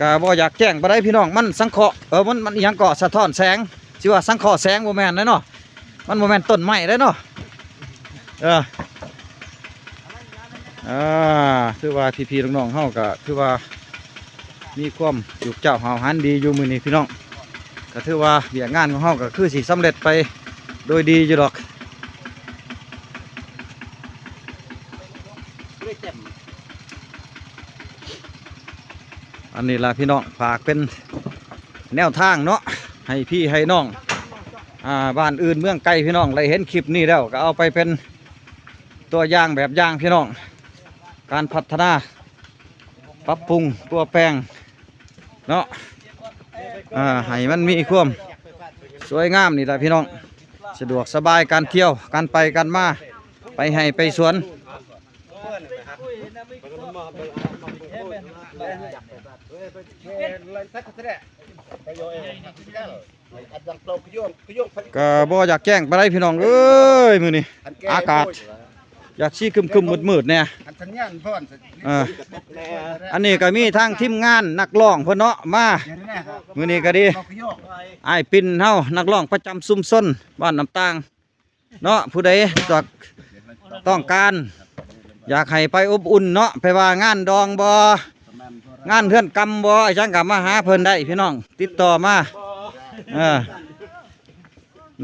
ກະບໍ່ຢາກແຈ້ງປານໃດພີ່ນ້ອງ ມັນສັງເຄາະ ເອີ ມັນ ມັນອີ່ຫຍັງເກາະ ສະທ້ອນແສງ ຊິວ່າສັງເຄາະແສງບໍ່ແມ່ນເດ້ເນາະ ມັນບໍ່ແມ່ນຕົ້ນໄມ້ເດ້ເນາະ ເອີ ອ່າ ຖືວ່າພີ່ໆນ້ອງໆເຮົາກະຖືວ່າມີຄວາມຈຸກເຈົ້າຫ້າວຫັນດີຢູ່ມື້ນີ້ພີ່ນ້ອງ ກະຖືວ່າວຽກງານຂອງເຮົາກະຄືຊິສຳເລັດໄປໂດຍດີຢູ່ດອກ. ອັນນີ້ລະພີ່ນ້ອງ ຝາກເປັນແນວທາງເນາະ ໃຫ້ພີ່ໃຫ້ນ້ອງ ອ່າ ບ້ານອື່ນເມືອງໄກພີ່ນ້ອງ ໄດ້ເຫັນຄລິບນີ້ແລ້ວ ກະເອົາໄປເປັນຕົວຢ່າງແບບຢ່າງພີ່ນ້ອງ ການພັດທະນາ ປັບປຸງປົວແປງເນາະ ອ່າ ໃຫ້ມັນມີຄວາມສວຍງາມນີ້ລະພີ່ນ້ອງ ສະດວກສະບາຍການທ່ຽວ ການໄປການມາ ໄປໄຮ່ໄປສວນ. ກະບໍ່ຢາກແຈ້ງປານໃດພີ່ນ້ອງເອີຍ ມື້ນີ້ອາກາດຢາກຊິຄຶມໆມືດໆແດ່ ເອີ ອັນນີ້ກະມີທາງທີມງານນັກຮ້ອງເພິ່ນເນາະ ມາມື້ນີ້ກະດີ ອ້າຍປິນເຮົາ ນັກຮ້ອງປະຈຳຊຸມຊົນບ້ານນ້ຳຕ່າງ ເນາະ ຜູ້ໃດຕ້ອງ ຕ້ອງການ ຢາກໃຫ້ໄປອົບອຸ່ນເນາະ ໄປວ່າງານດອງບໍ່ ງານເຮືອນກຳບໍ່ ອີ່ຫຍັງກະມາຫາເພິ່ນໄດ້ພີ່ນ້ອງ ຕິດຕໍ່ມາ ເອີ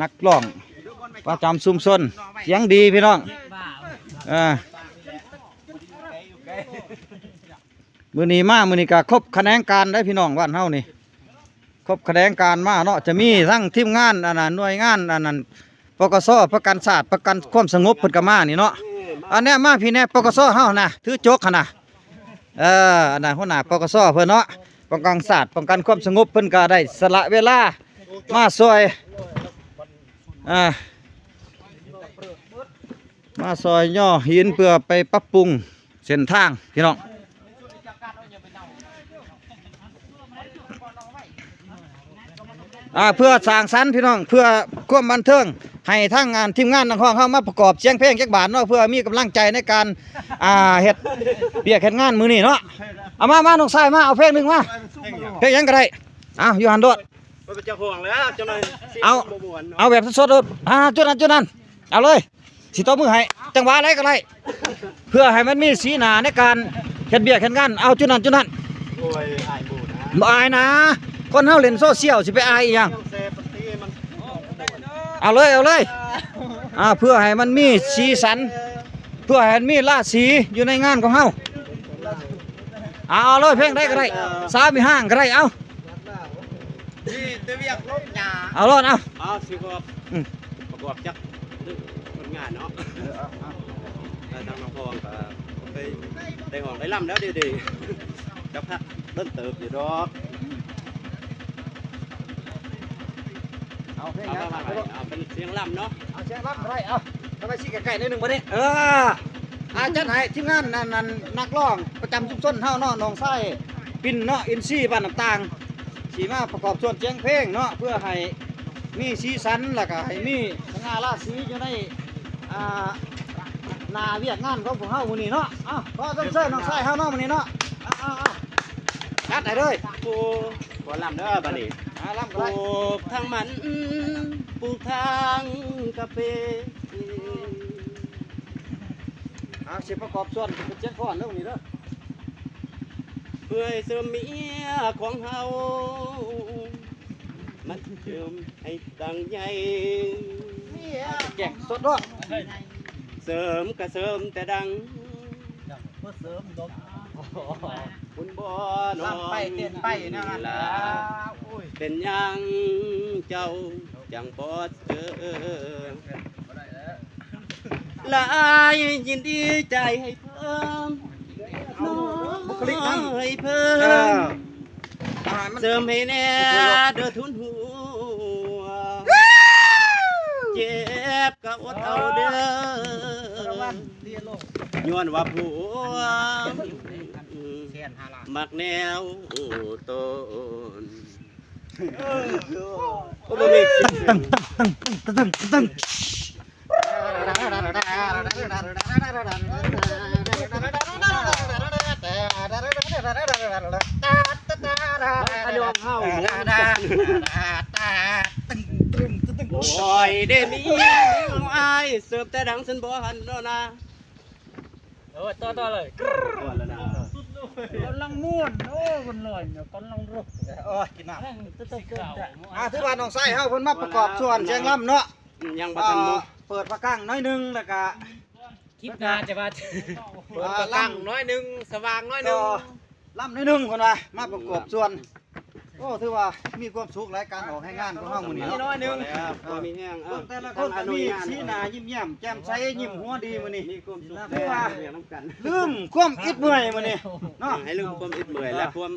ນັກຮ້ອງປະຈຳຊຸມຊົນ ສຽງດີພີ່ນ້ອງ ເອີ ມື້ນີ້ມາ ມື້ນີ້ກະຄົບຂະແໜງການໄດ໋ພີ່ນ້ອງ ບ້ານເຮົານີ້ ຄົບຂະແໜງການມາເນາະ ຈະມີທັງທີມງານ ອັນນັ້ນ ໜ່ວຍງານ ອັນນັ້ນ ປກສ ປະກັນຊາດ ປະກັນຄວາມສະຫງົບ ເພິ່ນກະມານີ້ເນາະ ອັນເນີ້ຍ ມາພີ້ແດ່ ປກສ ເຮົາຫັ້ນນະ ຖືຈົກຫັ້ນນະ ເອີ ອັນນັ້ນ ຫົວໜ້າ ປກສ ເພິ່ນເນາະ ປ້ອງກັນຊາດ ປ້ອງກັນຄວາມສະຫງົບ ເພິ່ນກະໄດ້ສະຫຼະເວລາມາຊ່ອຍ ອ່າ ມາຊ່ອຍຍໍຫີນເພື່ອໄປປັບປຸງເສັ້ນທາງພີ່ນ້ອງ ອ່າ ເພື່ອສ້າງສັນພີ່ນ້ອງ ເພື່ອຄວາມບັນເທີງ ໃຫ້ທາງ ອ່າ ທີມງານນັກຮ້ອງເຮົາມາປະກອບສຽງເພງຈັກບາດເນາະ ເພື່ອມີກຳລັງໃຈໃນການ ອ່າ ເຮັດວຽກເຮັດງານມື້ນີ້ເນາະ ເອົາມາ ມາ ນ້ອງຊາຍມາ ເອົາເພງໜຶ່ງມາ ເພງຫຍັງກະໄດ້ ເອົາ ຢູ່ຫັ້ນໂລດ ບໍ່ເປັນເຈົ້າຂອງແລ້ວ ເຈົ້າໜ້ອຍ ເອົາ ບໍ່ມ່ວນເນາະ ເອົາແບບສົດໆໂລດ ອ່າ ຈຸດນັ້ນ ຈຸດນັ້ນ ເອົາເລີຍ ຊິຕົບມືໃຫ້ ຈັງຫວະໃດກະໄດ້ ເພື່ອໃຫ້ມັນມີສີໜ້າໃນການເຮັດວຽກເຮັດງານ ເອົາຈຸດນັ້ນ ຈຸດນັ້ນ ໂອ້ຍ ອາຍບໍ່ນະ ບໍ່ອາຍນະ ຄົນເຮົາຫຼິ້ນໂຊຊຽວຊິໄປອາຍອີ່ຫຍັງ ເອົາເລີຍ ເອົາເລີຍ ອ່າ ເພື່ອໃຫ້ມັນມີສີສັນ ເພື່ອໃຫ້ມັນມີລາສີຢູ່ໃນງານຂອງເຮົາ ເອົາ ເອົາເລີຍ ເພງໃດກະໄດ້ ສາວມີຫ້າງກະໄດ້ ເອົາ ມີແຕ່ວຽກລົງຫຍ້າ ເອົາໂລດ ເອົາ ເອົາ ຊິປະກອບ ອືມ ປະກອບຈັກ ຄົນງານເນາະ ເອີ ເອົາ ເອົາ ແລ້ວທາງນ້ອງພອງກະບໍ່ເຄີຍໄດ້ຮ້ອງໄດ້ລຳແລ້ວເດ ຈັກພັກດົນເຕີບຢູ່ດອກ ເອົາເພງ ເອົາ ເອົາເປັນສຽງລຳເນາະ ເອົາສຽງລຳກະໄດ້ ເອົາ ເອົາໄປຊິໃກ້ໆໜ້ອຍໜຶ່ງບາດນີ້ ເອີ ອ່າ ຈັດໃຫ້ທີມງານ ອັນນັ້ນ ນັກຮ້ອງປະຈຳຊຸມຊົນເຮົາເນາະ ນ້ອງຊາຍປິນເນາະ ອິນຊີບ້ານນ້ຳຕ່າງ ຊິມາປະກອບສ່ວນສຽງເພງເນາະ ເພື່ອໃຫ້ມີສີສັນ ແລ້ວກະໃຫ້ມີສະຫງ່າລາສີຢູ່ໃນ ອ່າ ໜ້າວຽກງານຂອງພວກເຮົາມື້ນີ້ເນາະ ເອົາ ຂໍຊົມເຊີຍນ້ອງຊາຍເຮົາເນາະມື້ນີ້ເນາະ ເອົາ ເອົາ ເອົາ ຈັດໃຫ້ເລີຍ ປູກ ຂໍລຳເດີບາດນີ້ ອ່າ ລຳກະໄດ້ ປູກທັງມັນ ປູກທັງກາເຟ ອ່າ ຊິປະກອບສ່ວນເປັນສຽງຟ້ອນເດີມື້ນີ້ເດີ ເພື່ອໃຫ້ເສີມເມຍຂອງເຮົາ ມັນເສີມໃຫ້ດັງໃຫຍ່ ແກງສົດເນາະ ເສີມກະເສີມແຕ່ດັງ ບໍ່ເສີມດອກ ບຸນບໍ່ນ້ອງ ລຳໄປເຕັ້ນໄປແນວນັ້ນແຫຼະ ເປັນຫຍັງເຈົ້າຈັ່ງບໍ່ເຊີມ ຫຼາຍຍິນດີໃຈໃຫ້ເພີ່ມ ນ້ອຍເພີ່ມ ເອີ ເສີມໃຫ້ແດ່ເດີທຶນຫົວ ເຈັບກະອົດເອົາເດີ ຍ້ອນວ່າຜົວມັກແນວໂຕນ ໂອ້ ບໍ່ມີ ຕຶງ ອັນນີ້ຂອງເຮົາ ໂອ້ຍ ເດມີອ້າຍ ເສີບແຕ່ດັງ ຊັ້ນບໍ່ຫັນໂລນາ. ໂອ້ຍ ຕໍ່ໆເລີຍ ກຳລັງມ່ວນ ໂອ້ຍ ມັນລອຍ ກຳລັງລົກ ໂອ້ຍ ກິນນ້ຳ ອ່າ ຖືວ່ານ້ອງຊາຍເຮົາເພິ່ນມາປະກອບສ່ວນສຽງລຳເນາະ ຍັງບໍ່ທັນໝົດ ອ່າ ເປີດພະກັ້ງໜ້ອຍໜຶ່ງ ແລ້ວກະ ຄລິບໜ້າຈະວ່າ ເປີດພະກັ້ງໜ້ອຍໜຶ່ງ ສະຫວ່າງໜ້ອຍໜຶ່ງ ລຳໜ້ອຍໜຶ່ງ ເພິ່ນວ່າ ມາປະກອບສ່ວນ. ໂອ້ ຖືວ່າມີຄວາມສຸກຫຼາຍ ການອອກແຮງງານຂອງເຮົາມື້ນີ້ເນາະ ໜ້ອຍໜຶ່ງ ເອີ ມີແຮງ ເບິ່ງແຕ່ລະຄົນກໍມີສີໜ້າຍິ້ມແຍ້ມແຈ່ມໃສ ຍິ້ມຫົວດີມື້ນີ້ ມີຄວາມສຸກ ຖືວ່າລືມຄວາມອິດເມື່ອຍມື້ນີ້ເນາະ ໃຫ້ລືມຄວາມອິດເມື່ອຍ ແລະ ຄວາມ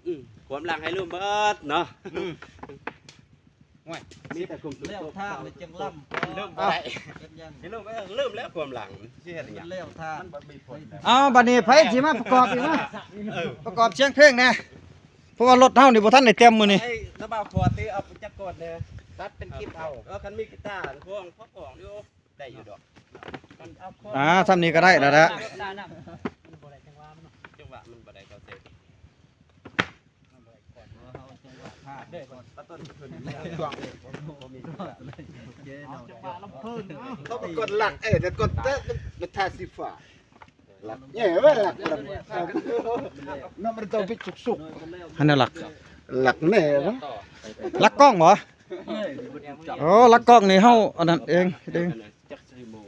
ອືມ ຄວາມຫຼັງໃຫ້ລືມເບິດເນາະ ໂອ້ຍ ມີແຕ່ຄວາມສຸກ ແລ້ວທາງນີ້ຈຶ່ງລຳ ເລີ່ມບໍ່ໄດ້ ເປັນຫຍັງ ເລີ່ມ ເລີ່ມແລ້ວຄວາມຫຼັງ ຊິເຮັດຫຍັງ ແລ້ວທາງ ເອົາ ບັດນີ້ໃຜຊິມາປະກອບອີກ ມາ ເອີ ປະກອບສຽງເພງແດ່ ເພາະວ່າລົດເຮົານີ້ບໍ່ທັນໄດ້ເຕັມມື້ນີ້ ໃຫ້ລະບ່າວຂົວຕິ ເອົາໄປຈັກກ່ອນແດ່ ຕັດເປັນຄລິບເອົາ ເອີ ຄັນມີກີຕາ ພວງ ພວງຢູ່ ໄດ້ຢູ່ດອກ ອ່າ ຊ່ຳນີ້ກໍໄດ້ແລ້ວແຫຼະ ຈັງຫວະມັນບໍ່ໄດ້ ເຂົາເສຍ ເຂົາໄປກົດຫຼັກ ເອີ ແຕ່ກົດແຕ່ມັນທາສີຟ້າ ຫຼັກແນ່ເວີຍ ຫຼັກ ນຳມັນຕ້ອງໄປສຸກໆ ຫັ້ນນະ ຫຼັກ ຫຼັກແນ່ວະ ຫຼັກກ້ອງບໍ? ໂອ້ ຫຼັກກ້ອງນີ້ເຮົາອັນນັ້ນເອງ ເຮັດເອງ ຈັກຊິໂມງ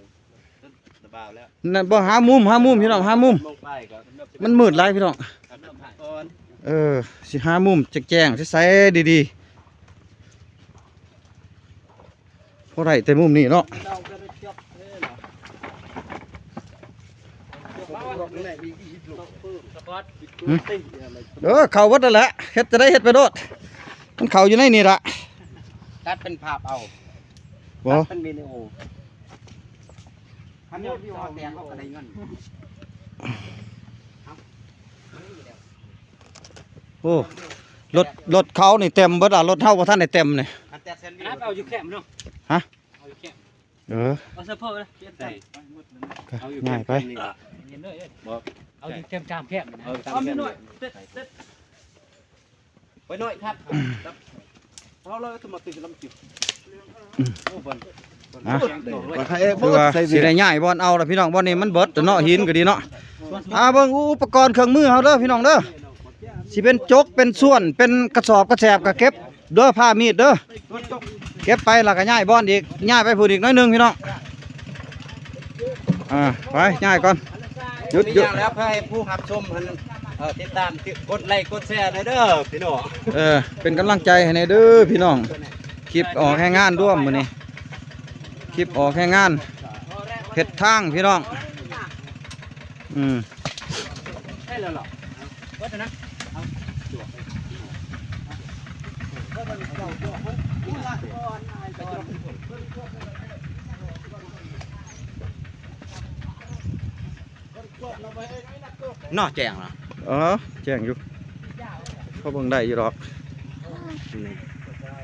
ລະບາຍແລ້ວ ນັ້ນບໍ່ ຫາມຸມ ຫາມຸມ ພີ່ນ້ອງ ຫາມຸມ ໂມງປາຍກໍ ມັນມືດຫຼາຍ ພີ່ນ້ອງ ເອີ ຊິຫາມຸມແຈ້ງໆ ໃສໆ ດີໆ ພໍໄດ້ແຕ່ມຸມນີ້ເນາະ ເອີ ເຂົ້າເບິດນັ້ນແຫຼະ ເຮັດຈັ່ງໃດເຮັດໄປໂລດ ມັນເຂົ້າຢູ່ໃນນີ້ລະ ຕັດເປັນພາບເອົາ ບໍ່ ຕັດເປັນວິດີໂອ ຄັນມີວິດີໂອແຕກເຮົາກໍໄດ້ເງິນ ໂອ້ ລົດ ລົດເຂົານີ້ເຕັມເບິດລະ ລົດເຮົາບໍ່ທັນໄດ້ເຕັມນີ້ ອັນແຕກແຊນວິວ ເອົາຢູ່ແຄມເນາະ ຮະ ເອົາຢູ່ແຄມ ເອີ ເອົາສະເພີນະ ປ່ຽນໃສ່ ເອົາຢູ່ ງ່າຍໄປ ເຫັນເດີ ບໍ່ ເອົາຢູ່ແຄມ ຕາມແຄມນະ ເອົາຕາມແຄມ ເອົາມີໜ້ອຍ ເດັດ ເດັດ ໄປໜ້ອຍຄັບ ເຮົາເລີຍສະມາຕິລຳຈິບ ອືມ ໂອ້ ເບິ່ງ ອ່ະ ເບິ່ງ ຄືວ່າຊິໄດ້ຍ້າຍບ່ອນເອົາລະພີ່ນ້ອງ ບ່ອນນີ້ມັນເບິດເນາະ ຫີນກໍດີເນາະ ອ່າ ເບິ່ງອຸປະກອນເຄື່ອງມືເຮົາເດີພີ່ນ້ອງເດີ ຊິເປັນຈົກ ເປັນສ່ວນ ເປັນກະສອບກະແສບ ກະເກັບເດີ ຜ້າມີດເດີ ເກັບໄປລະກະຍ້າຍບ່ອນອີກ ຍ້າຍໄປພຸ້ນອີກໜ້ອຍໜຶ່ງພີ່ນ້ອງ ອ່າ ໄປ ຍ້າຍກ່ອນ ຢຸດ ຢຸດ ແລ້ວເພື່ອໃຫ້ຜູ້ຮັບຊົມຫັ້ນ ເອີ ຕິດຕາມ ກົດໄລກົດແຊແດ່ເດີພີ່ນ້ອງ ເອີ ເປັນກຳລັງໃຈໃຫ້ແດ່ເດີພີ່ນ້ອງ ຄລິບອອກແຮງງານລວມມື້ນີ້ ຄລິບອອກແຮງງານ ເຮັດທາງພີ່ນ້ອງ ອືມ ເນາະ ແຈ້ງລະ ເອີ ແຈ້ງຢູ່ ພໍເບິ່ງໄດ້ຢູ່ດອກ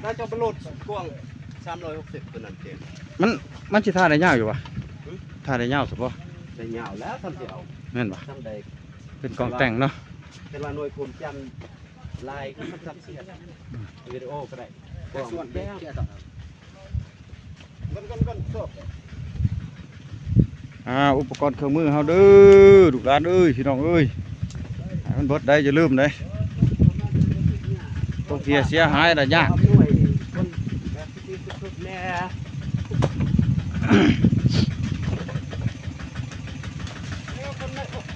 ໜ້າຈະເປັນລົດກວ້າງສາມຮ້ອຍຫົກສິບ ຕົວນັ້ນເຈ ມັນ ມັນຊິຖ່າຍໄດ້ຍາວຢູ່ຫວາ? ຫຶ? ຖ່າຍໄດ້ຍາວຊະບໍ່? ໄດ້ຍາວແລ້ວ ຊ່ຳຊິເອົາ ແມ່ນບໍ່? ຊ່ຳໃດ ເປັນກອງແຕ່ງເນາະ ເປັນວ່າໜ່ວຍຄວາມຈຳຫຼາຍ ກໍຊ່ຳຊິເຮັດ ອືມ ວິດີໂອກໍໄດ້ ກວ້າງແລ້ວ ອ່າ ອຸປະກອນເຄື່ອງມືເຮົາເດີ ລູກຫຼານເອີຍ ພີ່ນ້ອງເອີຍ ໃຫ້ມັນເບິດໄດ້ ຢ່າລືມເດ້ ຕົກເສຍ ເສຍຫາຍລະຍາກ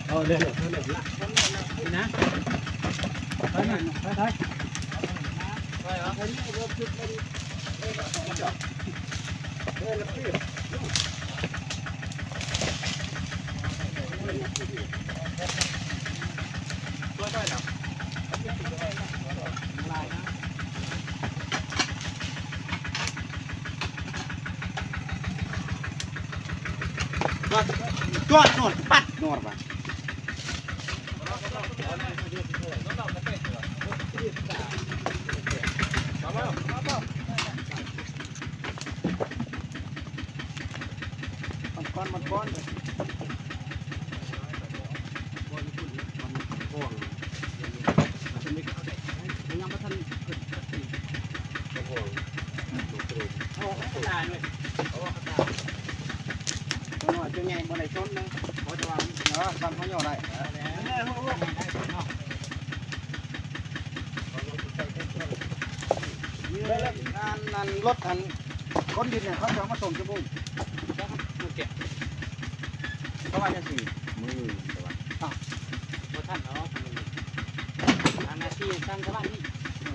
ເອົາເລີຍ ເອົາເລີຍ ນີ້ນະ ໄປນະ ໄປ ໄປ ໄປ ເອົາ ຈອດ ຈອດ ໂນ່ນ ປັດ ໂນ່ນ ປັດ. ມັນກ້ອນ ມັນກ້ອນ ມັນກ້ອນ ມັນກ້ອນ ມັນກ້ອນ. ຊ້ຳເຮົາຫຍໍ້ໄດ້. ອັນນັ້ນ ອັນລົດ ອັນຂົນດິນເນຍ ເຂົາຈະເອົາມາສົ່ງຈັກໂມງ? ເຂົາວ່າຈັ່ງຊີ້ ມື້ອື່ນ ເຂົາວ່າ. ອ້າວ ບໍ່ທັນເອົາ ມື້ອື່ນ ທາງໜ້າທີ່ທາງຊາວບ້ານນີ້ ເອີ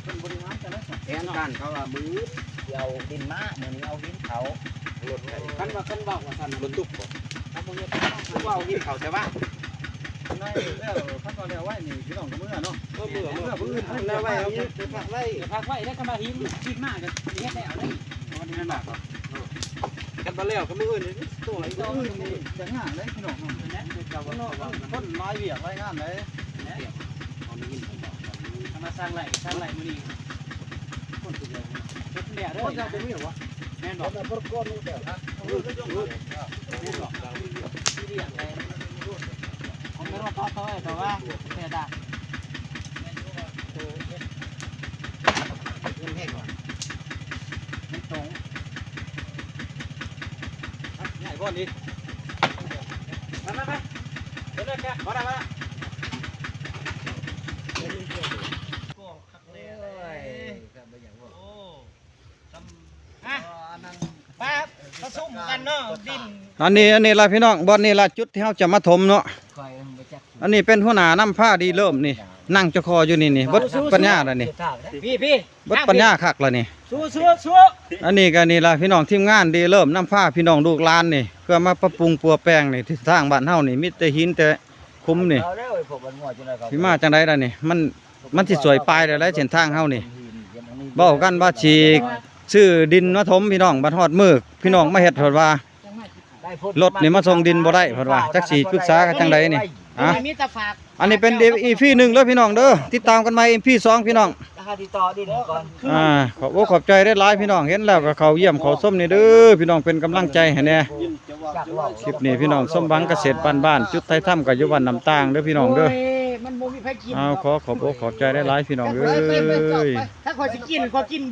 ເພິ່ນບໍລິຫານຈັ່ງໃດຊັ້ນ? ແຜນການເຂົາວ່າມື້ອື່ນຊິເອົາດິນມາ ມື້ນີ້ເອົາຫີນເຂົາ. ລົດໄຖ ຄັນວ່າ ຄັນເວົ້າວ່າຊັ້ນ ລົດຕຸກບໍ່? ຄັນບໍ່ເຮັດ ຄືວ່າເອົາຫີນເຂົາແຕ່ວ່າ ແລ້ວ ຄັນວ່າແລ້ວໄວນີ້ ພີ່ນ້ອງກໍເມືອເນາະ. ເອີ ເມືອ ເມືອ ເມືອມື້ອື່ນ ແລ້ວໄວ ເອົາໄປພັກໄວ້ ໄປພັກໄວ້. ແລ້ວຄັນວ່າຫີນ ຫີນມາກໍຊິເຮັດແລ້ວເດ້ ບໍ່ໄດ້ແມ່ນບໍ່? ຄັນບໍ່ແລ້ວກໍມື້ອື່ນນີ້ ໂຕອີກ ມື້ອື່ນນີ້ຈະຍາກເດ້ພີ່ນ້ອງເນາະ. ຄົນຫຼາຍວຽກຫຼາຍງານເດ້. ມາສ້າງໄລ່ ສ້າງໄລ່ມື້ນີ້ ຄົນຄືດຽວ ເຮັດແລ້ວເດີ. ແມ່ນບໍ່? ແມ່ນບໍ່? ຂອງແມ່ນວ່າ ເຂົາເອົາໄວ້ ແຕ່ວ່າແຕ່ດາ ເງິນແຮງວ່າ ມັນຕົງ ງ່າຍບໍ່ນີ້ ມາ ມາ ມາ ເດີນເລີຍ ມາ ມາ ມາ. ໂອ້ຍ ໂອ້ ມາ ປະຊຸມກັນເນາະ ດິນ. ອັນນີ້ ອັນນີ້ລະພີ່ນ້ອງ ບ່ອນນີ້ລະຈຸດທີ່ເຮົາຈະມາຖົມເນາະ. ອັນນີ້ເປັນຫົວໜ້ານຳພາລິເລີ່ມນີ້ ນັ່ງຈະຄໍຢູ່ນີ້ນີ້ ເບິດປັນຍາລະນີ້ ພີ່ ພີ່ ເບິດປັນຍາຄັກລະນີ້. ສູ້ ສູ້ ສູ້ ອັນນີ້ກໍນີ້ລະພີ່ນ້ອງ ທີມງານລິເລີ່ມນຳພາພີ່ນ້ອງລູກຫຼານນີ້ ເພື່ອມາປັບປຸງປົວແປງນີ້. ທິດທາງບ້ານເຮົານີ້ມີແຕ່ຫີນແຕ່ຂຸມນີ້ ຊິມາຈັ່ງໃດລະນີ້ ມັນ ມັນຊິສວຍປາຍແລ້ວເດ້ເສັ້ນທາງເຮົານີ້. ເວົ້າກັນວ່າຊິຊື້ດິນມາຖົມພີ່ນ້ອງ ບັດຮອດມື້ພີ່ນ້ອງມາເຮັດ ເພິ່ນວ່າລົດນີ້ມາສົ່ງດິນບໍ່ໄດ້ ເພິ່ນວ່າ ຈັກຊິປຶກສາກັນຈັ່ງໃດນີ້. ອ່ະ ມີແຕ່ຝາກ ອັນນີ້ເປັນອີພີໜຶ່ງເດີພີ່ນ້ອງເດີ ຕິດຕາມກັນໃໝ່ອີພີສອງພີ່ນ້ອງ. ຫາຕິດຕໍ່ດິນກ່ອນ ອ່າ ຂອບອົກຂອບໃຈຫຼາຍໆພີ່ນ້ອງ ເຫັນແລ້ວກໍເຂົ້າຢ້ຽມເຂົ້າຊົມແດ່ເດີພີ່ນ້ອງ ເປັນກຳລັງໃຈໃຫ້ແດ່. ຄລິບນີ້ພີ່ນ້ອງ ສົມຫວັງກະເສດບ້ານໆ ຈຸດຖ່າຍທຳກໍຢູ່ບ້ານນ້ຳຕ່າງເດີພີ່ນ້ອງເດີ. ໂອ້ຍ ມັນບໍ່ມີໃຜກິນ ເອົາ ດອກ ຂໍຂອບອົກຂອບໃຈຫຼາຍໆພີ່ນ້ອງເອີຍ. ຖ້າຂ້ອຍຊິກິນ ຂ້ອຍກິນ